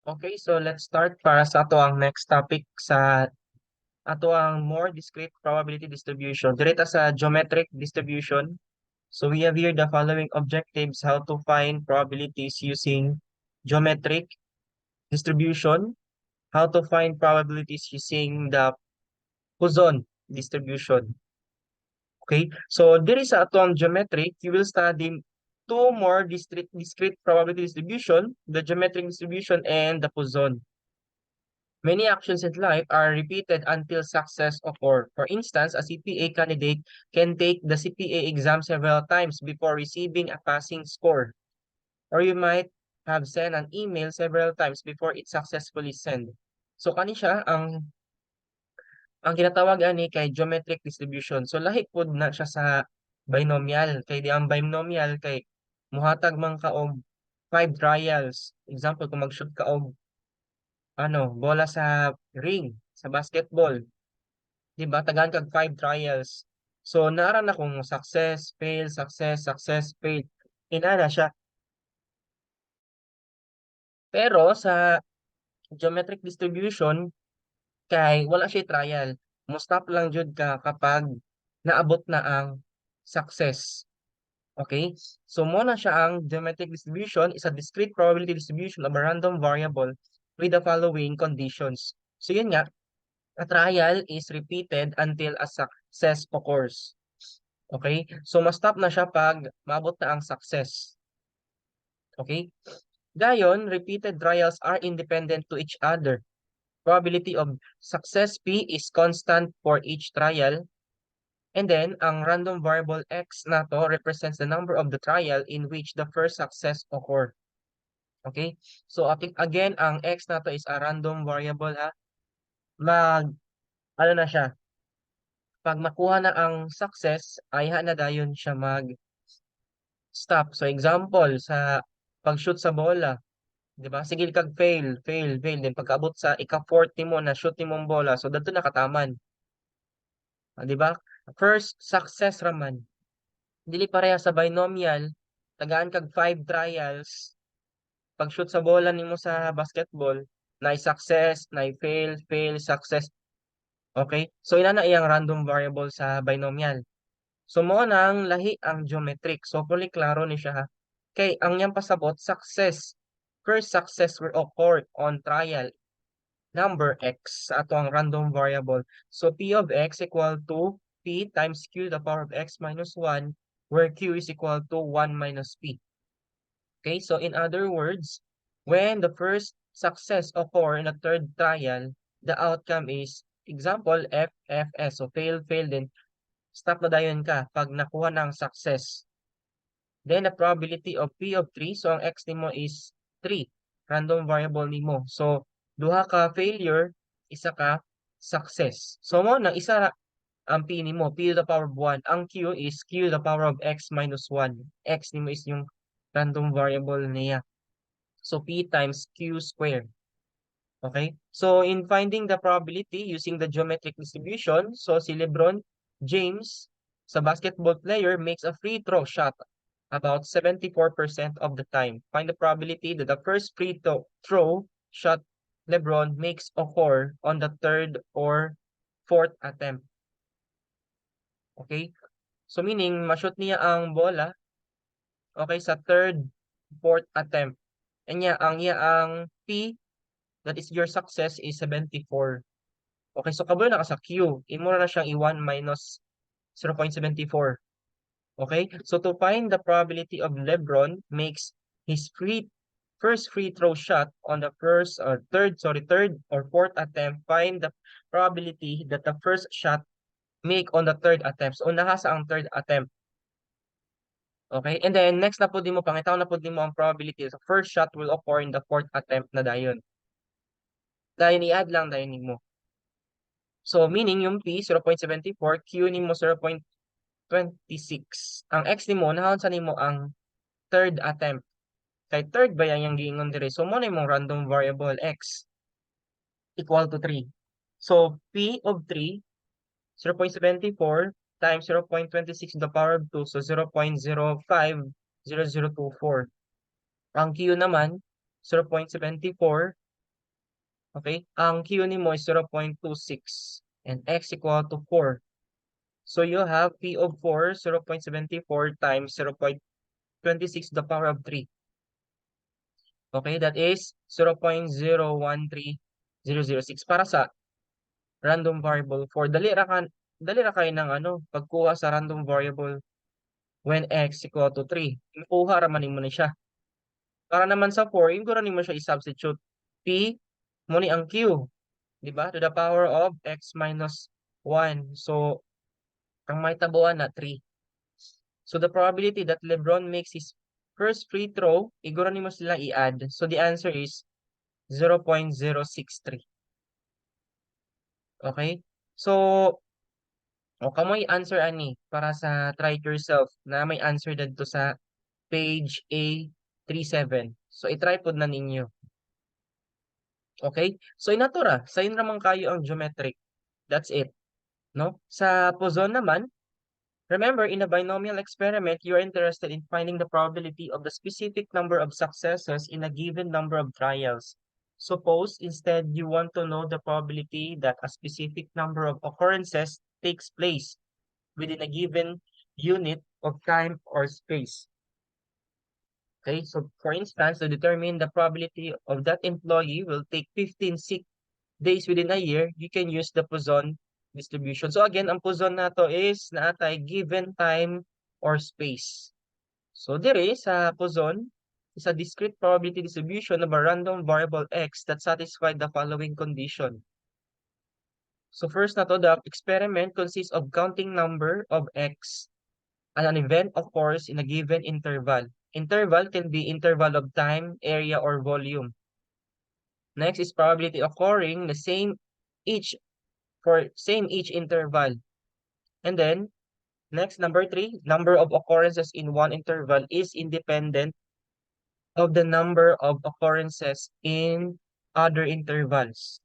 Okay, so let's start para sa atoang next topic sa atoang more discrete probability distribution. Diri ta sa geometric distribution. So we have here the following objectives: how to find probabilities using geometric distribution, how to find probabilities using the Poisson distribution. Okay, so diri sa atoang geometric, you will study two more discrete probability distribution, the geometric distribution and the Poisson. Many actions in life are repeated until success occur. For instance, a CPA candidate can take the CPA exam several times before receiving a passing score. Or you might have sent an email several times before it successfully sent. So kani siya ang ginatawag ani kay geometric distribution. So lahi pud na siya sa binomial, kay di ang binomial kay muhatag man ka og 5 trials. Example, kung mag-shoot ka og ano, bola sa ring, sa basketball. 'Di ba? Tagaan kag 5 trials. So naa ra na kung success, fail, success, success, fail. Inana siya. Pero sa geometric distribution kay wala siya trial. Mo-stop lang jud ka kapag naabot na ang success. Okay? So mo na siya, ang geometric distribution is a discrete probability distribution of a random variable with the following conditions. So yun nga, a trial is repeated until a success occurs. Okay? So ma-stop na siya pag maabot na ang success. Okay? Dayon, repeated trials are independent to each other. Probability of success P is constant for each trial. And then, ang random variable X nato represents the number of the trial in which the first success occur. Okay? So, again, ang X nato is a random variable ha. Ano na siya? Pag makuha na ang success, ayha na dayon siya mag stop. So, example, sa pag-shoot sa bola, di ba? Sige kag fail, fail, fail. Then pagkaabot sa ika-fourth nimo na shoot nimong bola, so dadto nakataman. Ah, di ba? First success raman. Dili pareha sa binomial, tagaan kag 5 trials. Pag shoot sa bola nimo sa basketball, na success, na fail, fail, success. Okay? So inana iyang random variable sa binomial. So mo nang lahi ang geometric. So fully klaro ni siya ha. Kay ang iyang pasabot, success. First success will occur on trial number x sa atoang random variable. So p of x equal to p times q to the power of x minus 1, where q is equal to 1 minus p. Okay, so in other words, when the first success occur in the third trial, the outcome is, example, F, F, S. So fail, fail, then stop na dayon ka pag nakuha ng success. Then the probability of P of 3, so ang x nimo is 3, random variable nimo. So duha ka failure, isa ka success. So mo nang isa ang P nimo, P to the power of 1. Ang Q is Q to the power of x minus 1. X nimo is yung random variable niya. So P times Q squared. Okay? So in finding the probability using the geometric distribution, so si LeBron James, sa basketball player, makes a free throw shot about 74% of the time. Find the probability that the first free throw shot LeBron makes occur on the third or fourth attempt. Okay? So meaning, ma-shoot niya ang bola, okay, sa third, fourth attempt. And niya, ang iya ang P, that is your success, is 74. Okay, so kabalo na ka sa Q. Imo na siyang i-1 minus 0.74. Okay, so to find the probability of LeBron makes his free first free throw shot on the first or third, sorry, third or fourth attempt, find the probability that the first shot make on the third attempt. So unaha sa ang third attempt. Okay, and then next na pud nimo, pangitaon na pud nimo ang probability the first shot will occur in the fourth attempt na dayon. Dayon i-add lang dayon nimo. So meaning yung P 0.74, Q nimo 0.26. Ang X nimo unahon sa nimo ang third attempt. Kay third ba yang giingon diri? So mo na imong random variable X equal to 3. So P of 3, 0.74 times 0.26 to the power of 2, so 0.050024. Ang Q naman 0.74 Okay? Ang Q nimo is 0.26 and X equal to 4. So you have P of 4, 0.74 times 0.26 to the power of 3. Okay, that is 0.013006 para sa random variable 4. Dali ra kay ng ano, pagkuha sa random variable when x equal to 3. Makuha ra man nimo ni siya. Para naman sa 4, ingko ra nimo siya i-substitute. P mo ni ang Q, di ba? To the power of x minus 1. So, ang mahitabuan na 3. So, the probability that LeBron makes his first free throw, iguro nimo sila i-add. So, the answer is 0.063. Okay? So, o kamoy answer ani para sa try it yourself na may answer didto sa page A37. So, i-try pod na ninyo. Okay? So, inato ra. Sayon ra man kayo ang geometric. That's it. No? Sa Poisson naman, remember, in a binomial experiment, you are interested in finding the probability of the specific number of successes in a given number of trials. Suppose instead you want to know the probability that a specific number of occurrences takes place within a given unit of time or space. Okay, so for instance, to determine the probability of that employee will take 15 sick days within a year, you can use the Poisson distribution. So again, ang Poisson nato is naatay given time or space. So dire sa Poisson is a discrete probability distribution of a random variable x that satisfied the following condition. So first na to, the experiment consists of counting number of x and an event occurs in a given interval. Interval can be interval of time, area, or volume. Next is probability occurring the same each for same each interval. And then, next, number three, number of occurrences in one interval is independent of the number of occurrences in other intervals.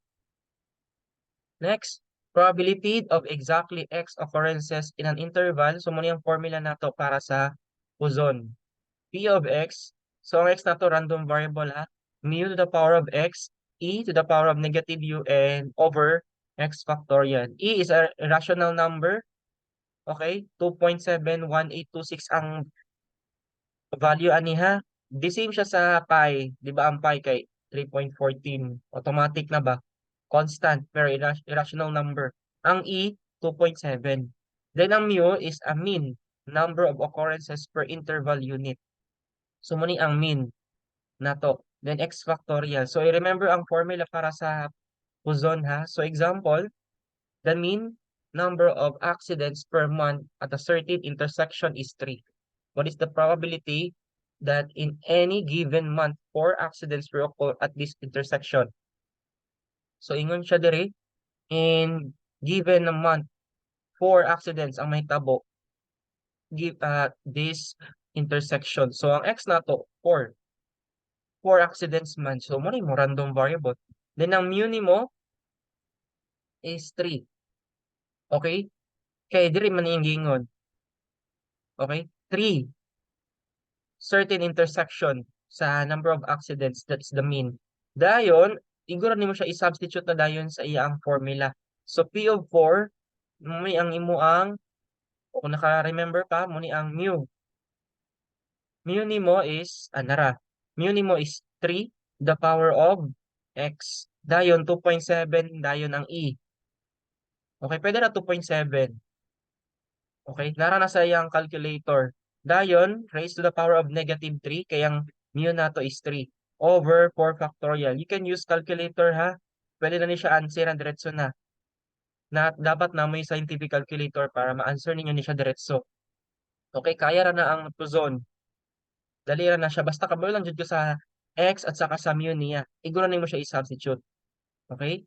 Next, probability of exactly x occurrences in an interval. So, mao yung formula nato para sa Poisson. P of x, so ang x nato random variable ha, mu to the power of x, e to the power of negative u and over x factorial. E is a rational number. Okay, 2.71826 ang value ani ha. The same siya sa pi, 'di ba ang pi kay 3.14? Automatic na ba? Constant pero irrational number. Ang e 2.7. Then ang mu is a mean number of occurrences per interval unit. So mao ni ang mean nato. Then x factorial. So i-remember ang formula para sa Poisson ha. So example, the mean number of accidents per month at a certain intersection is 3. What is the probability that in any given month, four accidents will occur at this intersection? So ingon siya diri, in given a month, four accidents ang mahitabo give at this intersection. So ang x nato 4. 4 accidents man. So mo mo random variable. Then ang mu nimo is 3. Okay? Kay diri man yung giingon. Okay? 3 certain intersection sa number of accidents, that's the mean. Dayon, iguro nimo siya i-substitute na dayon sa iyang formula. So P of 4, may ang imo ang, kung naka-remember pa, mo ni ang mu. Mu nimo is, anara, mu nimo is 3 the power of x. Dayon 2.7 dayon ang e. Okay, pwede na 2.7. Okay, nara na sa iyang calculator. Dayon, raised to the power of negative 3, kaya ang mu nato is 3 over 4 factorial. You can use calculator ha. Pwede na ni siya answer ang diretso na. Na dapat na may scientific calculator para ma-answer ninyo ni siya diretso. Okay, kaya ra na ang Poisson. Dali ra na siya. Basta kabalo lang jud ko sa x at saka sa mu niya. Iguro nimo siya i-substitute. Okay?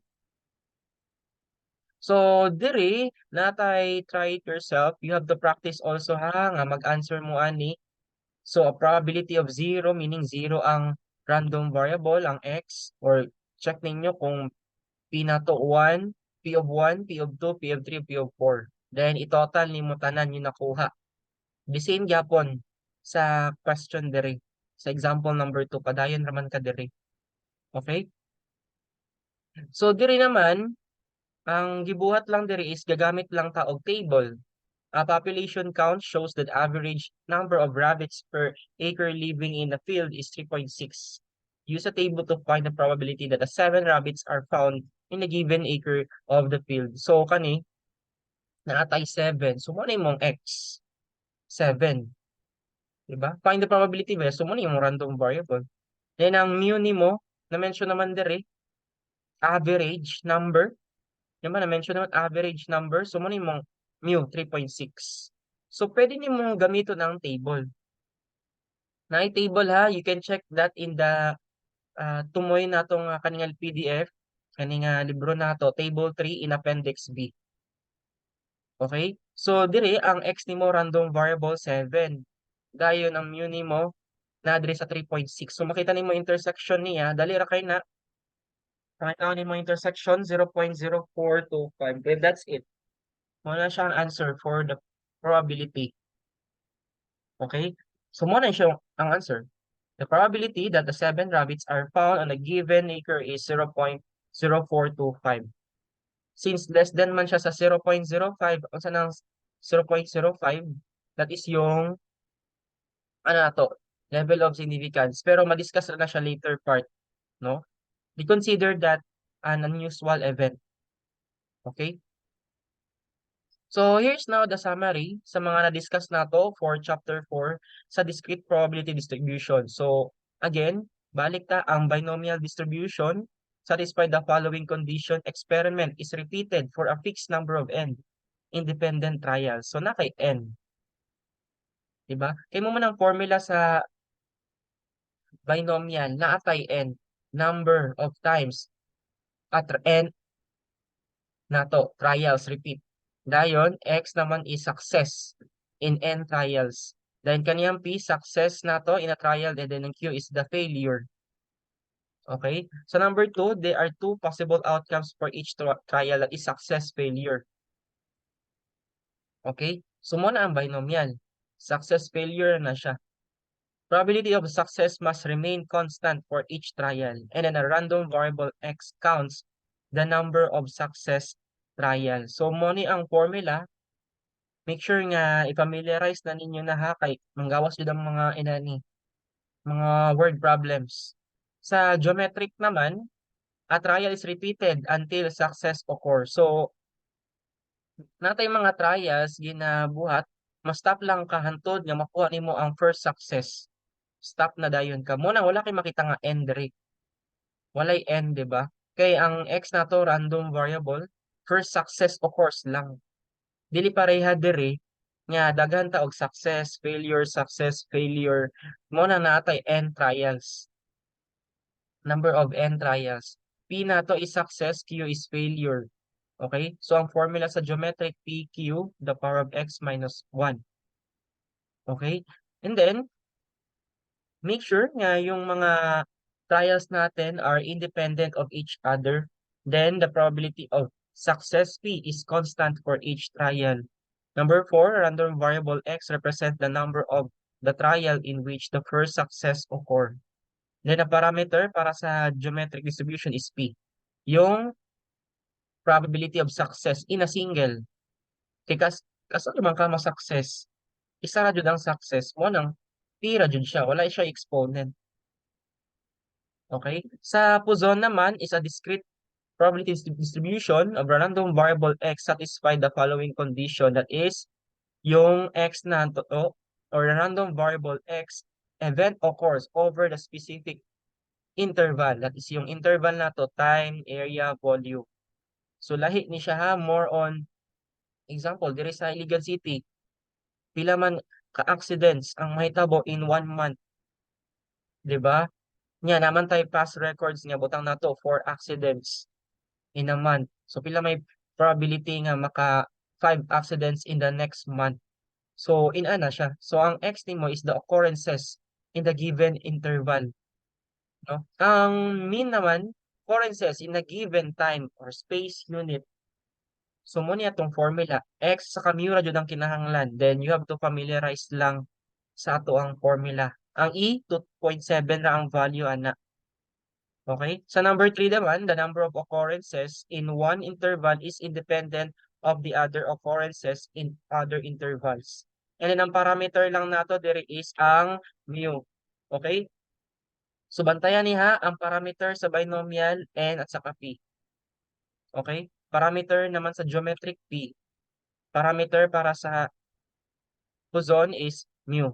So, diri, natay try it yourself. You have to practice also ha, nga mag-answer mo ani. So, a probability of 0, meaning 0 ang random variable, ang x, or check ninyo kung p nato 1, p of 1, p of 2, p of 3, p of 4. Then, i-total nimo tanan yung nakuha. The same gyapon sa question diri. Sa example number 2, padayon raman ka diri. Okay? So diri naman, ang gibuhat lang diri is gagamit lang ta og table. A population count shows that average number of rabbits per acre living in the field is 3.6. Use a table to find the probability that the seven rabbits are found in a given acre of the field. So kani naa tay 7. So mo na imong x 7. Diba? Find the probability ba? So mo na imong random variable. Then ang mu nimo, na-mention naman diri, average number. Diba na-mention naman average number. So mo na imong mu 3.6. So pwede nimo gamiton ang table. Na table ha, you can check that in the tumoy natong kaning PDF, kani nga libro nato, table 3 in appendix B. Okay? So diri ang x nimo random variable 7. Dayon ang mu nimo naa diri sa 3.6. So makita nimo intersection niya, dali ra kay na. Makita nimo intersection 0.0425. Then that's it. Mo na siya ang answer for the probability. Okay? So mo na siya ang answer. The probability that the seven rabbits are found on a given acre is 0.0425. Since less than man siya sa 0.05, unsa nang 0.05? That is yung ano na to, level of significance. Pero ma-discuss na siya later part, no? We consider that an unusual event. Okay? So here's now the summary sa mga na-discuss nato for chapter 4 sa discrete probability distribution. So again, balik ta ang binomial distribution satisfy the following condition: experiment is repeated for a fixed number of n independent trials. So na kay n. Diba? Kay mo man ang formula sa binomial, naa tay n number of times at n nato trials repeat. Dayon x naman is success in n trials. Then kaniyang p, success nato in a trial, and then ang q is the failure. Okay? So number two, there are two possible outcomes for each trial, that is success, failure. Okay? So mo na ang binomial. Success, failure na siya. Probability of success must remain constant for each trial. And then a random variable x counts the number of success trial. So mo ni ang formula. Make sure nga i-familiarize na ninyo na ha, kay manggawas jud ang mga inani mga word problems. Sa geometric naman, a trial is repeated until success occurs. So natay mga trials ginabuhat, ma-stop lang ka hantod nga makuha nimo ang first success. Stop na dayon ka. Mo na wala kay makita nga end diri. Walay end, di ba? Kay ang x nato random variable, first success occurs lang. Dili pareha diri nga daghan ta og success, failure, success, failure. Mo na natay n trials. Number of n trials. P nato is success, Q is failure. Okay? So ang formula sa geometric, PQ the power of x minus 1. Okay? And then make sure nga yung mga trials natin are independent of each other. Then the probability of success P is constant for each trial. Number four, random variable x represent the number of the trial in which the first success occur. Then the parameter para sa geometric distribution is P. Yung probability of success in a single. Kay kas asa man ka ma-success, isa ra jud ang success mo nang P ra jud siya, wala siya exponent. Okay? Sa Poisson naman is a discrete probability distribution of a random variable x satisfy the following condition, that is yung x na to or a random variable x event occurs over the specific interval. That is yung interval na to, time, area, volume. So lahi ni siya ha, more on example diri sa Iligan City. Pila man ka accidents ang mahitabo in one month? 'Di ba? Nya naman tay past records nga butang nato four accidents in a month. So pila may probability nga maka five accidents in the next month? So inana siya. So ang x nimo is the occurrences in the given interval. No? Ang mean naman, occurrences in a given time or space unit. So mo ni atong formula. X sa mu ra jud ang kinahanglan. Then you have to familiarize lang sa ato ang formula. Ang E, 2.7 ra ang value ana. Okay? Sa number 3 naman, the number of occurrences in one interval is independent of the other occurrences in other intervals. And then ang parameter lang nato diri is ang mu. Okay? So bantayan ni ha ang parameter sa binomial, n at saka p. Okay? Parameter naman sa geometric, p. Parameter para sa Poisson is mu.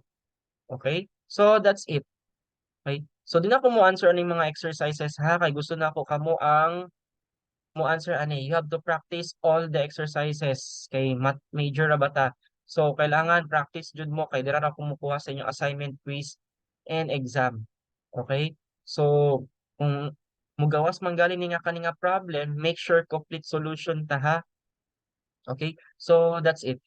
Okay? So that's it. Okay? So di na ko mo answer aning mga exercises ha, kay gusto na ako kamo ang mo answer ani. You have to practice all the exercises kay math major ra ba ta. So kailangan practice jud mo kay dira ra kumukuha sa inyong assignment, quiz, and exam. Okay? So kung mugawas man gali ni nga kani nga problem, make sure complete solution ta ha. Okay? So that's it.